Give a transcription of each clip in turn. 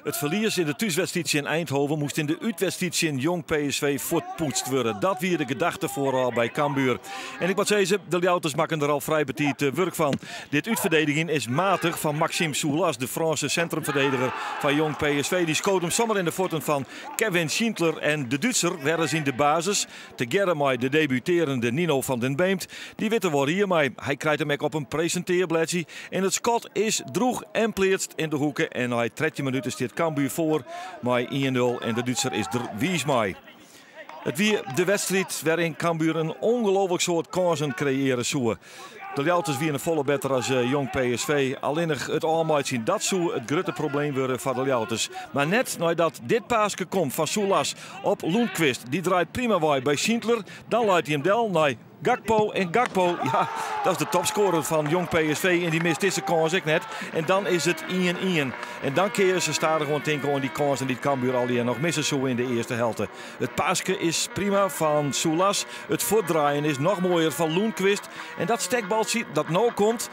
It ferlies yn de thúswedstriid tsjin Eindhoven moast yn de útwedstriid tsjin Jong PSV fuortpoetst wurde. Dat wie de gedachte foarôf by Cambuur. En ik moat sizze, de Ljouwerters makken der al frij betiid wurk fan. Dit útferdedigjen is matich fan Maxime Soulas, de Frânske sintrumferdediger fan Jong PSV. Dy skoot him samar yn de fuotten fan Kevin Schindler en de Dútser wer ris yn de basis. Tegearre mei de debutearjende Nino van den Beemt. Dy wit der wol rie mei. Hy krijt him ek op in presintearblêdsje. En it skot is drûch en pleatst yn de hoeke. En nei 13 minuten stiet Cambuur foar mei 1-0 en de Dútser is der wiis mei. It wie de wedstriid wêryn Cambuur in ûngelooflik soad kânsen kreëarje soe. De Ljouwerters wiene folle better as Jong PSV. Allinnich it ôfmeitsjen, dat soe it grutte probleem wurde foar de Ljouwerters. Mar net neidat dit paaske komt fan Soulas op Lundqvist. Dy draait prima wei by Schindler. Dan leit hy him del nei Gakpo. En Gakpo, ja, dat is de topscorer fan Jong PSV. En dy mist dizze kâns ek net. En dan is it 1-1. En dan kinne se stadichoan tinke oan dy kânsen dy't Cambuur allegear noch misse soe yn de earste helte. It paaske is prima fan Soulas. It fuortdraaien is noch moaier fan Lundqvist. En dat stekbaltsje dat no komt,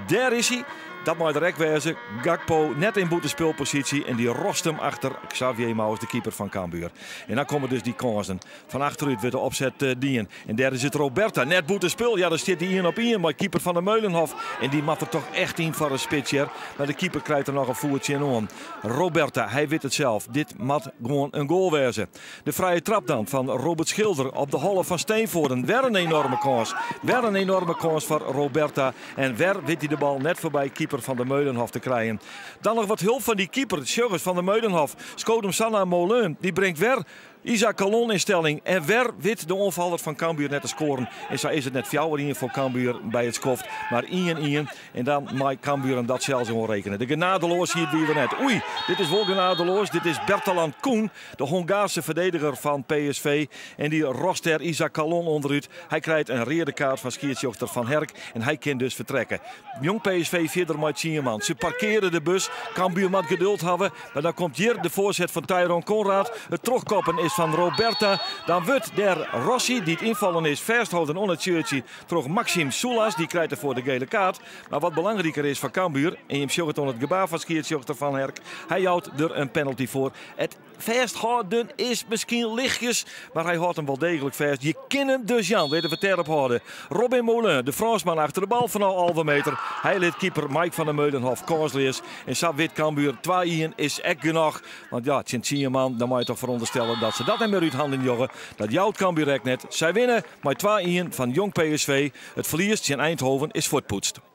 dêr is hy. Dat mei der ek wêze. Gakpo net yn bûtenspulposysje en dy rost him achter Xavier Mous, de keeper fan Cambuur. En dan komme dus dy kânsen. Fan achterút wurdt de opset dien. En dêr is it Robertha, net bûtenspul. Ja, dan stiet hy ien op ien mei keeper Van der Meulenhof. En dy moat der toch echt yn foar in spits, hear. Mar de keeper krijt der noch in foet tsjinoan. Robertha, hy wit it sels. Dit moat gewoan in goal wêze. De frije trap dan fan Robert Schilder op de holle fan Steenvoorden. Wer in enorme kâns. Wer in enorme kâns foar Robertha. En wer wit hy de bal net foarby keeper Van der Meulenhof te krijen. Dan noch wat help fan dy keeper, sjoch ris, Van der Meulenhof skoot him sa nei Moulin. Dy bringt wer Isaac Kallon yn stelling. En wer wit de oanfaller fan Cambuur net te skoaren. En sa is it net 4-1 foar Cambuur by it skoft, mar 1-1. En dan mei Cambuur him dat sels oanrekene. De genadeloasheid wie der net. Oei, dit is wol genadeloas. Dit is Bertalan Koen, de Hongaarse ferdediger fan PSV. En dy rost dêr Isaac Kallon ûnderút. Hy krijt in reade kaart fan skiedsrjochter Van Herk en hy kin dus fertrekke. Jong PSV fierder mei tsien man. Se parkeare de bus. Cambuur moat geduld hawwe. Mar dan komt hjir de foarset fan Tyrone Conraad. It trochkoppen is fan Robertha. Dan wurdt dêr Rossi, dy't ynfallen is, fêstholden oan it shirtsje troch Maxime Soulas. Dy krijt derfoar de gele kaart. Mar wat belangriker is foar Cambuur, en jim sjogge it oan it gebaar fan skiedsrjochter Van Herk, hy jout der in penalty foar. It fêsthâlden is miskien lichtjes, mar hy hâldt him wol deeglik fêst. Je kinne him dus jaan, litte we it dêrop hâlde. Robin Moulin, de Frânsman achter de bal fanôf 11 meter. Hy lit keeper Mike van der Meulenhof kânsleas. En sa wit Cambuur, 2-1 is ek genôch. Want ja, tsjin tsien man, dan mei je toch ferûnderstelle dat se dat net mear út hannen jogge. Dat jout Cambuur ek net. Sy winne mei 2-1 fan Jong PSV. It ferlies tsjin Eindhoven is fuortpoetst.